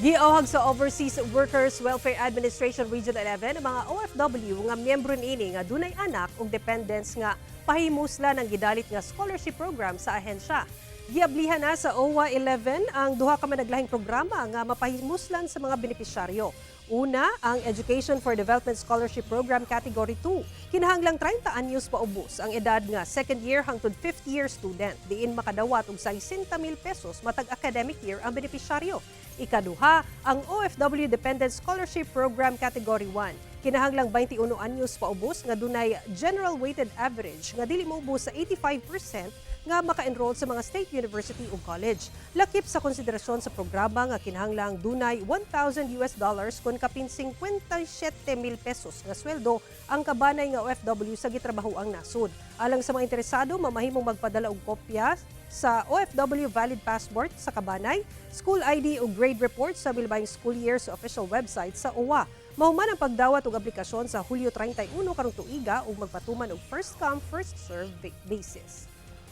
Giawhag sa Overseas Workers Welfare Administration Region 11 ang mga OFW nga miyembro niini nga dunay anak ug dependents nga pahimuslan ang gidalit nga scholarship program sa ahensya. Giablihan na sa OWWA 11 ang duha ka managlahing programa nga mapahimuslan sa mga benepisyaryo. Una, ang Education for Development Scholarship Program Category 2. Kinahanglang 30 anyos paubos ang edad nga second year hangtod fifth year student. Diin makadawat og 60,000 pesos matag academic year ang benepisyaryo. Ikaduha, ang OFW Dependent Scholarship Program Category 1. Kinahanglang 21 anyos paubos nga dunay general weighted average nga dili moubos sa 85% nga maka-enroll sa mga state university ug college. Lakip sa konsiderasyon sa programa nga kinahanglang dunay US$1,000 kon kapin 57,000 pesos nga sweldo ang kabanay nga OFW sa gitrabahoang nasod. Alang sa mga interesado, mamahimong magpadala og kopya sa OFW valid passport sa kabanay, school ID o grade report sa bilbayng school year sa official website sa OWWA. Mahuman ang pagdawat og aplikasyon sa Hulyo 31 karong tuiga ug magpatuman og first come, first serve basis.